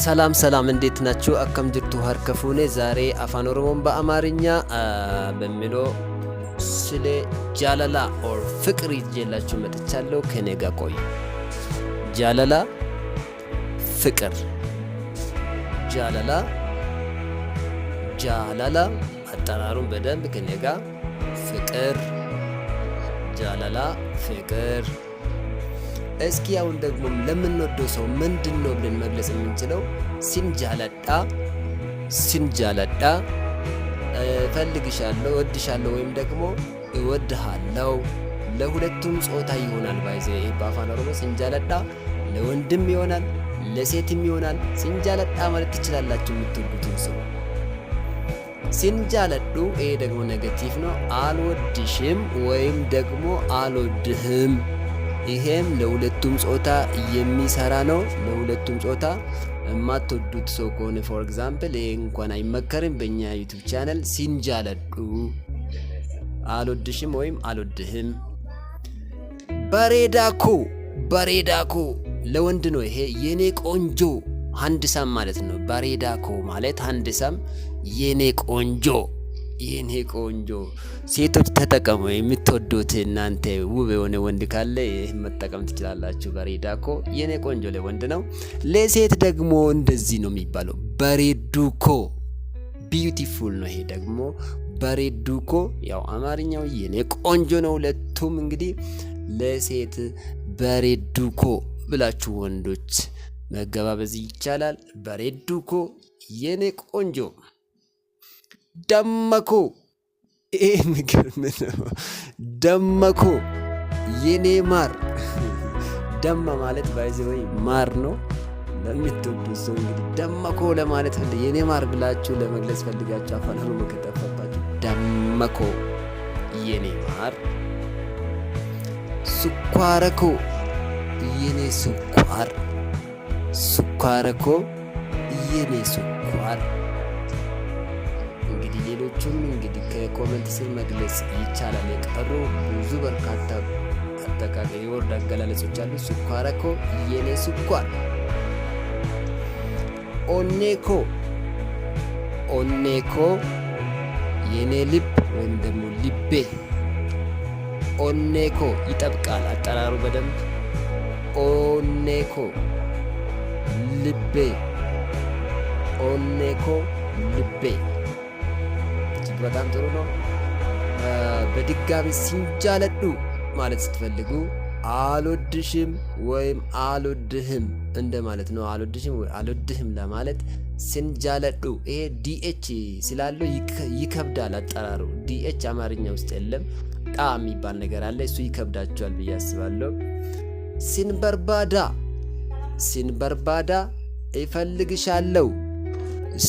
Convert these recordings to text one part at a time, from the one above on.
ሰላም ሰላም፣ እንዴት ናችሁ? Akkam jirtu harka fuune። ዛሬ አፋን ኦሮሞን በአማርኛ በሚለው ስለ jaalala or ፍቅር ይዤላችሁ መጥቻለሁ። ከኔ ጋር ቆዩ። Jaalala ፍቅር፣ jaalala፣ jaalala፣ አጠራሩን በደንብ ከኔ ጋር፣ ፍቅር፣ jaalala ፍቅር። እስኪ አሁን ደግሞ ለምንወደው ሰው ምንድን ነው ብለን መግለጽ የምንችለው? Sin jaalladha፣ sin jaalladha፣ እፈልግሻለሁ፣ እወድሻለሁ ወይም ደግሞ እወድሃለሁ። ለሁለቱም ጾታ ይሆናል። By the way፣ በአፋን ኦሮሞ sin jaalladha ለወንድም ይሆናል፣ ለሴትም ይሆናል። Sin jaalladha ማለት ትችላላችሁ የምትወዱትን ሰው። Sin jaalladhu፣ ይሄ ደግሞ negative ነው። አልወድሽም ወይም ደግሞ አልወድህም። ይሄም ለሁለቱም ጾታ የሚሰራ ነው። ለሁለቱም ጾታ የማትወዱት ሰው ከሆነ for example፣ ይሄ እንኳን አይመከርም በእኛ YouTube channel። Sin jaalladhu፣ አልወድሽም ወይም አልወድህም። Bareedaa koo፣ bareedaa koo ለወንድ ነው። ይሄ የኔ ቆንጆ፣ handsome ማለት ነው። Bareedaa koo ማለት handsome፣ የኔ ቆንጆ፣ የኔ ቆንጆ። ሴቶች ተጠቀሙ። የምትወዱት እናንተ ውብ የሆነ ወንድ ካለ ይህ መጠቀም ትችላላችሁ። Bareedaa koo የኔ ቆንጆ ለወንድ ነው። ለሴት ደግሞ እንደዚህ ነው የሚባለው፣ bareedduu koo፣ beautiful ነው። ይሄ ደግሞ bareedduu koo፣ ያው አማርኛው የኔ ቆንጆ ነው። ሁለቱም እንግዲህ ለሴት bareedduu koo ብላችሁ ወንዶች መገባበዝ ይቻላል። Bareedduu koo የኔ ቆንጆ። Damma koo፣ ይሄ የሚገርም ነው። Damma koo የኔ ማር። Damma ማለት by the way ማር ነው። ለምትወዱት ሰው እንግዲህ damma koo ለማለት የኔ ማር ብላችሁ ለመግለጽ ፈልጋችሁ አፋን ኦሮሞ ከጠፋባችሁ damma koo የኔ ማር። Sukkaara koo የኔ ስኳር፣ sukkaara koo የኔ ስኳር። እንግዲህ ሌሎቹም እንግዲህ ከ comment ስር መግለጽ ይቻላል። የቀሩ ብዙ በርካታ አጠቃቀም የ word አገላለጾች አሉ። Sukkaara koo የኔ ስኳር። Onnee koo፣ onnee koo የኔ ልብ ወይም ደግሞ ልቤ። Onnee koo ይጠብቃል አጠራሩ በደንብ፣ onnee koo ልቤ፣ onnee koo ልቤ። እጅግ በጣም ጥሩ ነው። በድጋሚ sin jaalladhu ማለት ስትፈልጉ አልወድሽም ወይም አልወድህም እንደ ማለት ነው። አልወድሽም ወይ አልወድህም ለማለት sin jaalladhu። ይሄ DH ስላለው ይከብዳል አጠራሩ። DH አማርኛ ውስጥ የለም። ጣ የሚባል ነገር አለ። እሱ ይከብዳቸዋል ብዬ አስባለሁ። Sin barbaada፣ sin barbaada እፈልግሻለሁ፣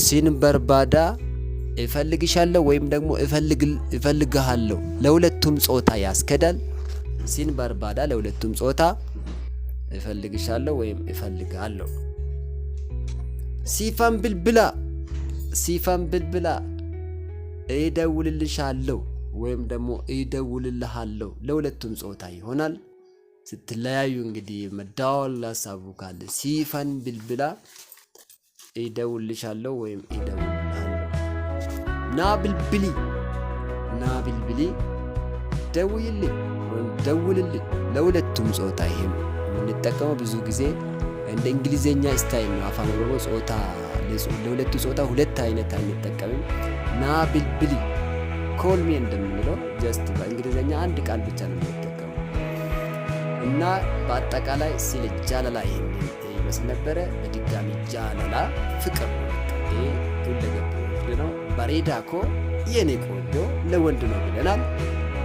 sin barbaada እፈልግሻለሁ ወይም ደግሞ እፈልግሃለሁ ለሁለቱም ጾታ ያስከዳል። Sin barbaada ለሁለቱም ጾታ እፈልግሻለሁ ወይም እፈልግሃለሁ። Siifan bilbila፣ siifan bilbila እደውልልሻለሁ ወይም ደግሞ እደውልልሃለሁ ለሁለቱም ጾታ ይሆናል። ስትለያዩ እንግዲህ መደዋወል ሀሳቡ ካለ siifan bilbila እደውልልሻለሁ ወይም እደውልልሃለሁ። Naa bilbili፣ naa bilbili ደውይልኝ ወይም ደውልልኝ ለሁለቱም ጾታ። ይሄም የምንጠቀመው ብዙ ጊዜ እንደ እንግሊዝኛ style ነው። አፋን ኦሮሞ ጾታ ለሁለቱ ጾታ ሁለት አይነት አንጠቀምም። Naa bilbili፣ call me እንደምንለው just በእንግሊዝኛ አንድ ቃል ብቻ ነው የምንጠቀመው። እና በአጠቃላይ ስለ jaalala ይሄን ይመስል ነበረ። በድጋሚ jaalala ፍቅር ነው። ይሄ ሁለገብ word ነው። Bareedaa koo የኔ ቆንጆ ለወንድ ነው ብለናል።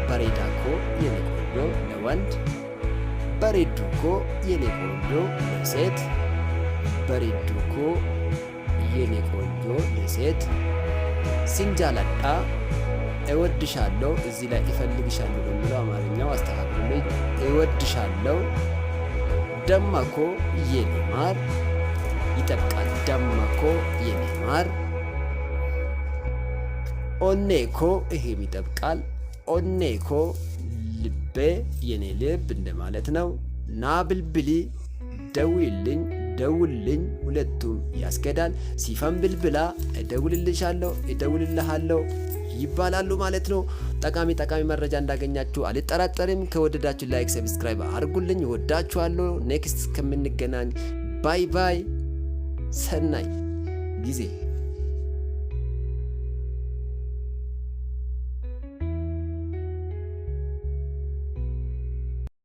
Bareedaa koo የኔ ቆንጆ ለወንድ፣ bareedduu koo የኔ ቆንጆ ለሴት፣ bareedduu koo የኔ ቆንጆ ለሴት። Sin jaalladha እወድሻለሁ። እዚህ ላይ እፈልግሻለሁ በሚለው አማርኛው አስተካክሉልኝ። እወድሻለሁ። Damma koo የኔ ማር፣ ይጠብቃል። Damma koo የኔ ማር። Onnee koo፣ ይሄም ይጠብቃል። Onnee koo ልቤ፣ የኔ ልብ እንደማለት ነው። Naa bilbili ደውይልኝ፣ ደውልልኝ፣ ሁለቱም ያስኬዳል። Siifan bilbila፣ እደውልልሻለሁ፣ እደውልልሃለሁ ይባላሉ ማለት ነው። ጠቃሚ ጠቃሚ መረጃ እንዳገኛችሁ አልጠራጠርም። ከወደዳችሁ like፣ subscribe አድርጉልኝ። ወዳችኋለሁ። Next እስከምንገናኝ bye bye። ሰናይ ጊዜ።